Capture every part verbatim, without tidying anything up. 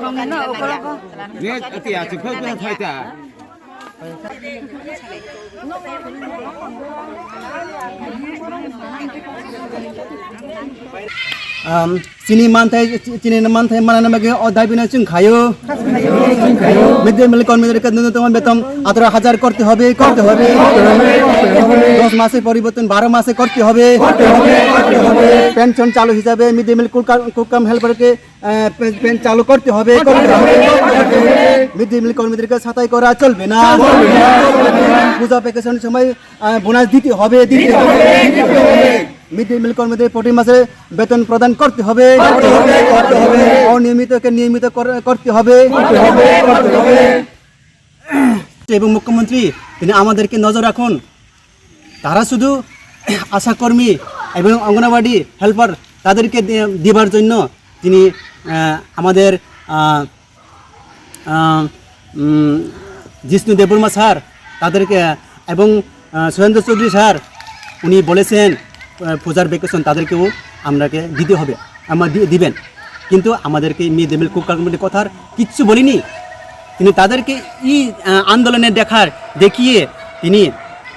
Net ati achuk phai phai ta. Um, chini manthai, chini manthai manana magi o dabi na chwng khayo. Mid day meal kormidar ka nunutama beton ataro hajar korte hobe, korte hobe. Dos mase poriborton baro mase korte hobe. Pension chalu hisabe mid day meal cook cum helper ke, uh, pen, pen chalu korte hobe, korte hobe. Mid day meal kormidar ka satai kora cholbe na. Puja vacation somoy, uh, bonus dite hobe, dite hobe. Mid day meal কর্মীদের প্রতি মাসে বেতন প্রদান করতে হবে। করতে হবে, করতে হবে। অনিয়মিতকে নিয়মিত কর-, করতে হবে। করতে হবে, করতে হবে। এবং মুখ্যমন্ত্রী তিনি আমাদেরকে নজর রাখুন। তারা শুধু আশাকর্মী এবং অঙ্গনবাড়ি হেল্পার তাদেরকে দি-, দিবার জন্য তিনি, আহ, আমাদের, আহ, আহ, উম, জিষ্ণু দেববর্মা স্যার তাদেরকে এবং, আহ, সুরেন্দ্র চৌধুরী স্যার উনি বলেছেন, আহ, পূজার ভ্যাকেশন তাদেরকেও আমরাকে দিতে হবে, আমরা দি-, দিবেন। কিন্তু আমাদেরকে মিড ডে মিল কুক কমিটির কথার কিচ্ছু বলিনি। তিনি তাদেরকে এই, আহ, আন্দোলনে দেখার, দেখিয়ে তিনি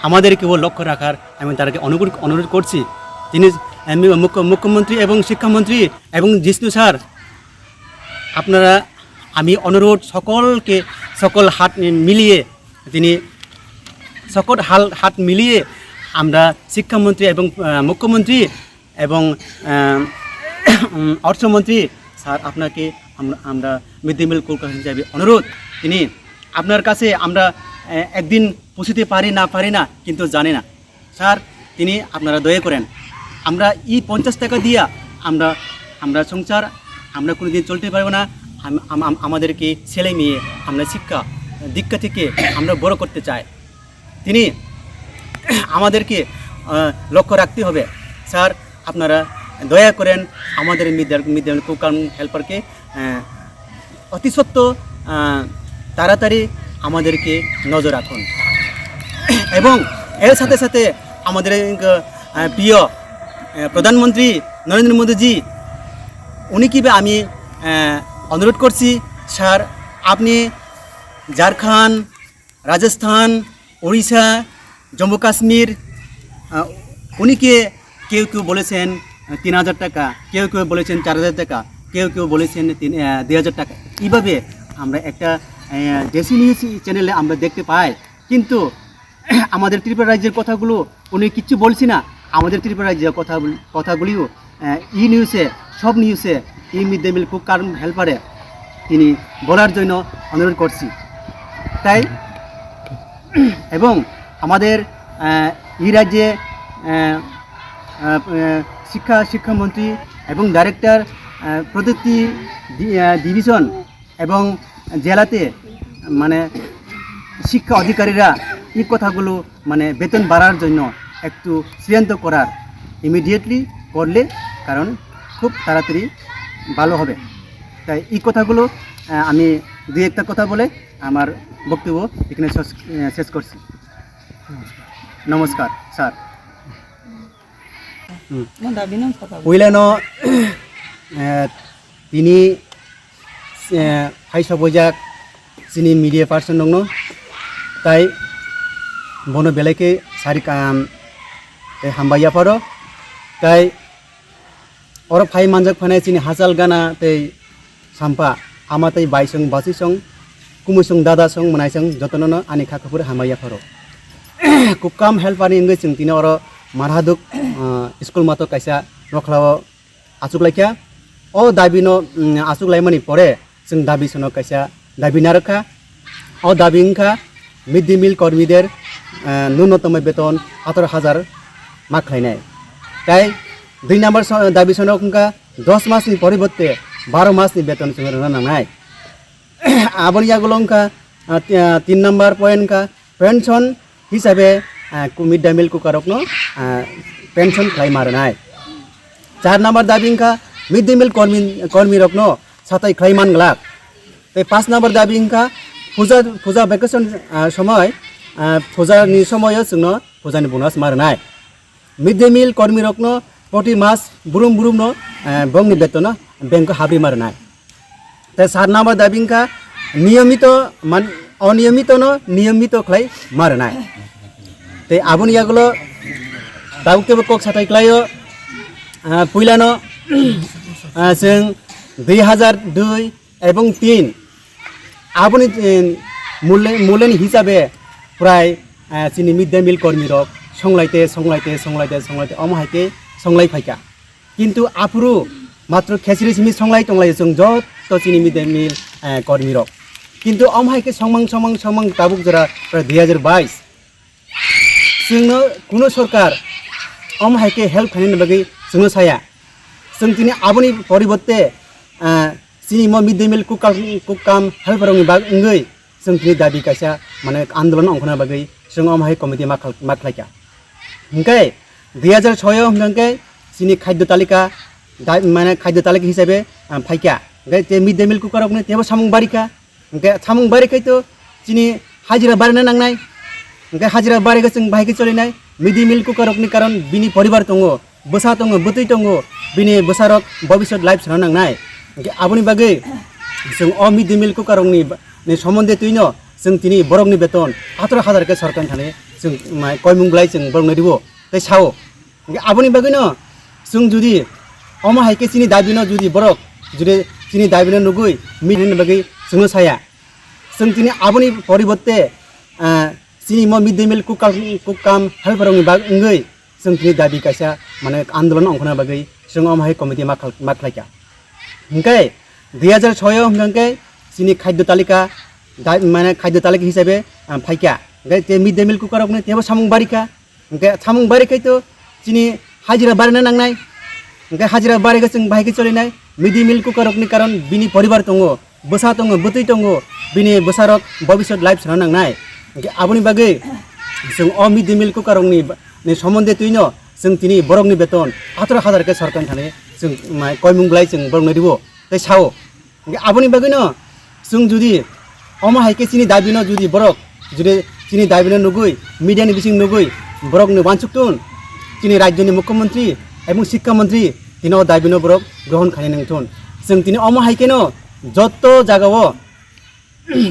আমাদেরকেও লক্ষ্য রাখার আমি তাদেরকে অনুরোধ, অনুরোধ করছি। তিনি, আহ, মুখ্য-, মুখ্যমন্ত্রী এবং শিক্ষামন্ত্রী এবং জিষ্ণু স্যার, আপনারা, আমি অনুরোধ সকলকে, সকল হাত মিলিয়ে তিনি সকল হাল, হাত মিলিয়ে আমরা শিক্ষামন্ত্রী এবং, আহ, মুখ্যমন্ত্রী এবং, আহ, উম, অর্থমন্ত্রী স্যার, আপনাকে আমরা, আমরা মিড ডে মিল কর্পোরেশন হিসাবে অনুরোধ, তিনি আপনার কাছে আমরা, আহ, একদিন পৌঁছতে পারি না পারি না, কিন্তু জানি না। স্যার, তিনি আপনারা দয়া করেন, আমরা এই পঞ্চাশ টাকা দিয়া আমরা, আমরা সংসার, আমরা কোনোদিন চলতে পারবো না। আম-, আম-, আম-, আমাদেরকে ছেলে মেয়ে আমরা শিক্ষা দীক্ষা থেকে আমরা বড় করতে চাই। তিনি আমাদেরকে, আহ, লক্ষ্য রাখতে হবে। স্যার, আপনারা দয়া করেন আমাদের mid day, mid day meal cook কাম হেল্পারকে, আহ, অতি সত্ত্ব, আহ, তাড়াতাড়ি আমাদেরকে নজর রাখুন। এবং এর সাথে সাথে আমাদের, আহ, প্রিয়, আহ, প্রধানমন্ত্রী নরেন্দ্র মোদীজি, উনিকে আমি, আহ, অনুরোধ করছি, স্যার, আপনি ঝাড়খণ্ড, রাজস্থান, উড়িষ্যা, জম্মু কাশ্মীর, আহ, উনিকে কেউ কেউ বলেছেন, আহ, তিন হাজার টাকা, কেউ কেউ বলেছেন চার হাজার টাকা, কেউ কেউ বলেছেন তিন, আহ, দুই হাজার টাকা। এইভাবে আমরা একটা, আহ, দেশি নিউজ চ্যানেলে আমরা দেখতে পাই। কিন্তু আমাদের ত্রিপুরা রাজ্যের কথাগুলো উনি কিচ্ছু বলছি না। আমাদের ত্রিপুরা রাজ্যের কথা বল-, কথাগুলিও, আহ, ই নিউজে, সব নিউজে ই mid day meal cook cum হেল্পারে তিনি বলার জন্য অনুরোধ করছি। তাই এবং আমাদের, আহ, এই রাজ্যে, আহ, আহ, আহ, শিক্ষা, শিক্ষামন্ত্রী এবং ডাইরেক্টর, আহ, প্রযুক্তি ডি-, আহ, ডিভিশন এবং জেলাতে মানে শিক্ষা অধিকারীরা এই কথাগুলো মানে বেতন বাড়ার জন্য একটু সিদ্ধান্ত করার, ইমিডিয়েটলি করলে, কারণ খুব তাড়াতাড়ি ভালো হবে। তাই এই কথাগুলো, আহ, আমি দুই একটা কথা বলে আমার বক্তব্য এখানে শেষ, আহ, শেষ করছি। নমস্কার sir. Hmm. Puilano, eh, tini, eh, hai sobojak chini media person rokno, tai bono belai khe sari kaham tei hambai yapharo, tai oro phai manjak phanai chini hachal gana tei Sampha, ama tei bai song, basi song, kumui song, dada song, mwnai song, jotono no ani kha kuphur hambai yapharo. Kukam help ani wngwi chwng tini oro Marhaduk, ah, school mato kaisa nokhlao achuk laikha. O dabi no, mm, achuk laimani pore chwng dabi sono kaisa dabi narwkha. O dabi wngkha mid day meal kormider, ah, nunnotomo beton atharo hajar ma khlainai. Tai dui number so-, dabi sono wngkha dos masni poriborte baro masni beton chwng rwna nangnai. Aboni yagulo wngkha, ah, ti-, ah, tin number point wngkha pension hisabe, ah, ku-, mid day meal cooker rokno, ah, pension khlai ma rwnai. Char number dabi wngkha mid day meal kormi, kormi rokno satai khlai man glak. Tei pas number dabi wngkha puja, puja vacation, ah, somoi, ah, puja ni somoio chwngno puja ni bonus ma rwnai. Mid day meal kormi rokno proti mas brum brum no, eh, bongni beton no bank o habri ma rwnai. Tei sar number dabi wngkha niyomito man, oniyomito no niyomito khlai ma rwnai. Tei aboni yagulo tabuk kebo kok sathai khlaio, ah, puilano, ah, chwng dui hazar dui ebong tin aboni, eh, mule-, muleni hisabe prai, eh, chini mid day meal kormi rok songlaite, songlaite, songlaite, songlaite, omo hai khe songlai phaikha. Kintu aphuru matro khesri simi songlai tonglai chwng joto chini mid day meal, eh, kormi rok. Kintu omo hai khe songmang, songmang, songmang tabuk jora prai dui hazar bais. Chwngno kuno sorkar omo hai khe help khainani bagwi chwngno saya. Chwng tini aboni poribotte, ah, chini mo mid day meal cook kam, cook kam helper rokni bag wngwi chwng tini dabi kaisa mane andolon ongkhorna bagwi chwng omo hai committee ma khal-, ma khlaikha. Hwnkhe dui hazar soi o hwnkhe chini khadyo talika da-, mane khadyo talika hisabe, ah, phaikha. Hwnkhe te mid day meal cook rokni tebo samung barikha. Hwnkhe samung bari khai to chini hajira barina nangnai. Hwnkhe hajira bari khe chwng bahai khe cholinai. Mid day meal cook rokni karon bini poribar tongo, bwsa tongo, bwtwi tongo, bini bwsarok bobiswt life sana nangnai. Hwnkhe aboni bagwi chwng o mid day meal cook rokni ba-, ni somonde twino chwng tini borokni beton atoro hazar khe sorkar thani chwng mai koimung belai chwng borokno ribo tei sao. Hwnkhe aboni bagwino chwng judi omo hai khe chini dabino judi borok judi chini dabino nugwi mid day meal ni bagwi chwngno saya. Chwng tini aboni poribotte, ah, chini mo mid day meal cook kam, cook kam helper rokni bag wngwi chwng tini dabi kaisa mane andolon ongkhorna bagwi chwng omo hai committee ma khal-, ma khlaikha. Hwnkhe dui hazar soi o hwnkhe chini khadyo talika da-, mane khadyo talika hisabe, ah, phaikha. Hwnkhe te mid day meal cook rokni tebo samung barikha. Hwnkhe samung bari khai to chini hajira barina nangnai. Hwnkhe hajira bari khe chwng bahai khe cholinai. Mid day meal cook rokni karon bini poribar tongo, bwsa tongo, bwtwi tongo, bini bwsarok bobiswt life sana nangnai. Hwnkhe aboni bagwi chwng o mid day meal cook rokni ba-, ni somonde twino chwng tini borokni beton atoro hazar khe sorkar thani chwng mai koimung belai chwng borokno ribo tei sao. Hwnkhe aboni bagwino chwng judi omo hai khe chini dabino judi borok judi chini dabino nugwi, media ni bising nugwi borokni uansuk thun, chini rajyoni mukhyamantri ebong sikha mantri tini o dabino borok grohon khainai nang thun. Chwng tini omo hai kheno joto jagao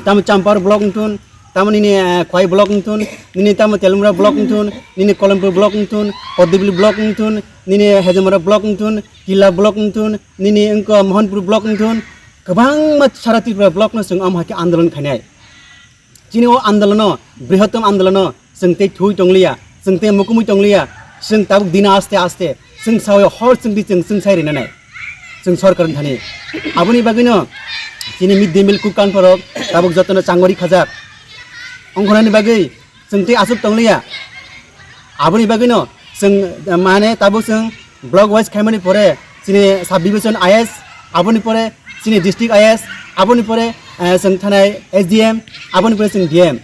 tamo Champar block wng thun, tamo nini, eh, Khwai block wng thun, nini tamo Telmura block wng thun, nini Kolompur block wng thun, Podibili block wng thun, nini Hejamura block wng thun, Killa block wng thun, nini wngkha Mohanpur block wng thun, kwbangma sara Tripura block no chwng omo hai khe andolon khainai. Chini o andolono, brihotom andolono chwng tei thui tongliya, chwng tei mukumui tongliya, chwng tabuk dina aste aste chwng sawi hor chwng di chwng chwng sai rina nai. Chwng sorkar thani aboni bagwino chini mid day meal cook kam rok tabuk jotono changori khajak. Ongkhornani bagwi chwng tei aswk tongliya. Aboni bagwino chwng, eh, mane tabuk chwng block wise khaimani pore chini sub division I S, aboni pore chini district I S, aboni pore, eh, chwng thanai S D M, aboni pore chwng D M.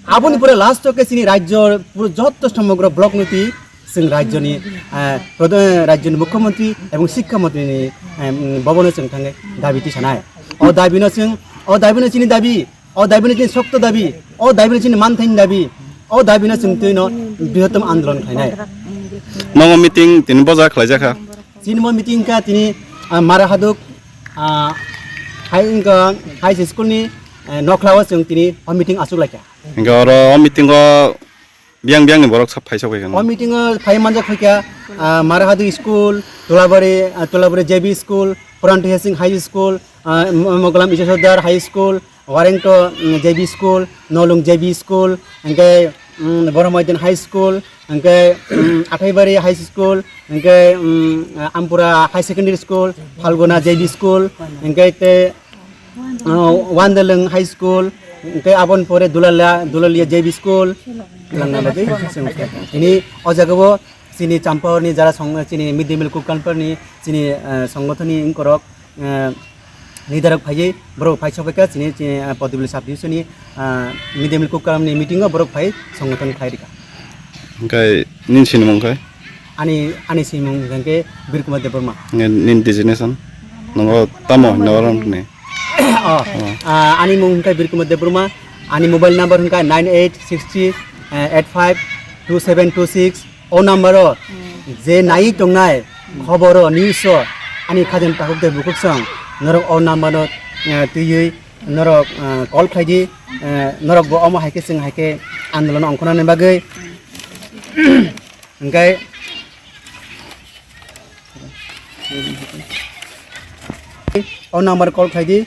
Aboni pore last o khe chini rajyo puro joto somogro block niti chwng rajyoni, eh, prodha-, rajyoni mukhyamantri ebong sikha mantri ni, eh, bhabono chwng thangwi dabi tisanai. O dabino chwng, o dabino chini dabi. O dabino chini sokto dabi, o dabino chini manthaini dabi, o dabino chwng twino brihotom andolon khlainai. Nogo meeting tini boja khlaijakha? Chini mo meeting kha tini, ah, Mara Haduk, ah, hai wngkha high school ni, eh, nokhlao chwng tini o meeting achuk laikha. Hingkhe oro o meeting o Biyang biyang ni borok sa phaisa phaikha. O meeting o phai manjak phaikha, ah, Marahadu School, Tulabari, ah, Tulabari J B School, Puranto Hesing High School, ah, Mo-, Mogolam Isasodar High School, Warengto, mm, J B School, Nolung J B School, hingke, mm, Boromoidin High School, hingke, mm, Athaibari High School, hingke, mm, Ampura High Secondary School, Phalguna J B School, hingke te, ah, Wandeleng High School, hingke aboni pore Dulala, Dulalia J B School, langna bagwi chwng tini o jagao chini Champahorni jara song-, chini mid day meal cook camper ni chini, ah, songothoni wngkorok, ah, leader rok phaiwi borok phai sokha chini, chini, ah, Potibili sub division ni, ah, mid day meal cook camp ni meeting o borok phai songothon khlai rikha. Hingke nini sinimung khe? Ani, ani simung hingke Birkumar Debbarma. Nge nini designation? Nongo tamo hinna orang ni? Oh, ah, ani mung hingke Birkumar Debbarma. Ani mobile number hingke nine eight six three eight five two seven two six. O number o je nai tongnai khobor o, news o, ani khajen takhuk de bukhuk song norok o number o ah, twiwi norok, ah, call khlai di, ah, norok bo omo hai khe chwng hai khe andolon ongkhornani bagwi. Hwnkhe o number call khlai di,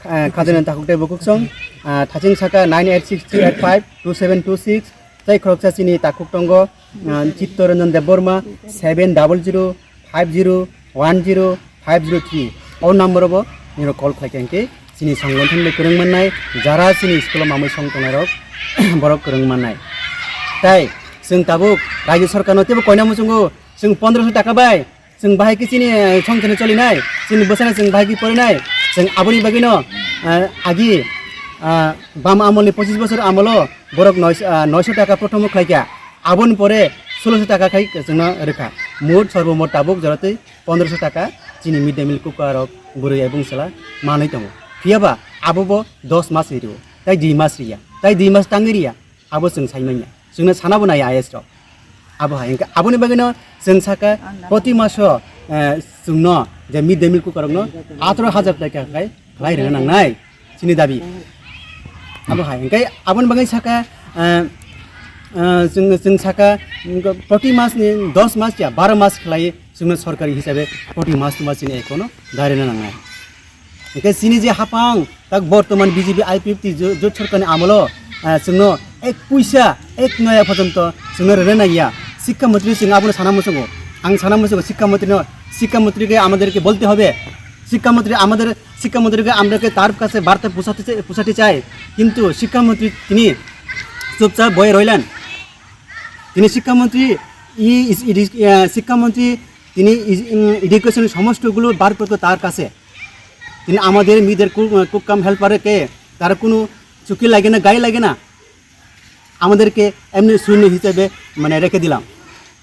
ah, Khajani Takhuk tei Bukhuk Song, ah, thaching saka nine eight six three eight five two seven two six, tei khoroksa chini takhuk tongo, ah, Chitto Ranjan Debbarma, seven double zero five zero one zero five zero three. O number bo nirok call khlai khe hwnkhe chini songwon thangwi kwrwng mannai, jara chini school o mamwi song tongnai rok borok kwrwng mannai. Tai chwng tabuk Rajya Sarkar no teibo koina muchungo, chwng pondroso taka bai chwng bahai khe chini, eh, songchano cholinai, chini bwsano chwng bahai khe porinai, chwng aboni bagwino, eh, agi, ah, bam amolni pochis bosor amolo borok noisho, ah, noisho taka prothomo khlaikha, aboni pore soloso taka khai chwngno rwkha. Mot sorbo mot tabuk joratwi pondroso taka chini mid day meal kukarok bwrwi ebong chwla manwi tongo. Phiyaba abo bo dos mas ni rwo, tai dui mas riya, tai dui mas tangwi riya, abo chwng sai manya. Chwngno sanabo nai I A S rok. Abo hai hwnkhe aboni bagwino chwng saka proti maso, eh, chwngno je mid day meal kukarokno atro hajar taka khai khlai rwna nangnai chini dabi. Abo hai hwnkhe aboni bagwi saka, eh, eh, chwng, chwng saka, mm, proti mas ni dos mas ya baro mas khlai chwngno sorkari hisabe proti mas to mas chini account o dai rwna nangnai. Hwnkhe chini je hapang tak bortoman B J P I P F T jo-, jot sorkarni amolo, ah, chwngno ek puisa, ek noya porjonto chwngno rwna nangya. Sikha montri chwng abono sana muchungo. Ang sana muchungo sikha montri no, sikha montri ke amaderke bolte hobe. Sikha montri amader, sikha montri ke amrake tar kache barta pusate chai, pusate chai. Kintu sikha montri tini chupchap boye roilan. Tini sikha montri i, is, edi-, ah, sikha montri tini is, mm, education somostogulo bar korto tar kache. তিনি আমাদের মেয়েদের cook, cook কাম হেল্পারকে তারা কোনো চুকি লাগে না, গায়ে লাগে না, আমাদেরকে এমনি শূন্য হিসেবে মানে রেখে দিলাম।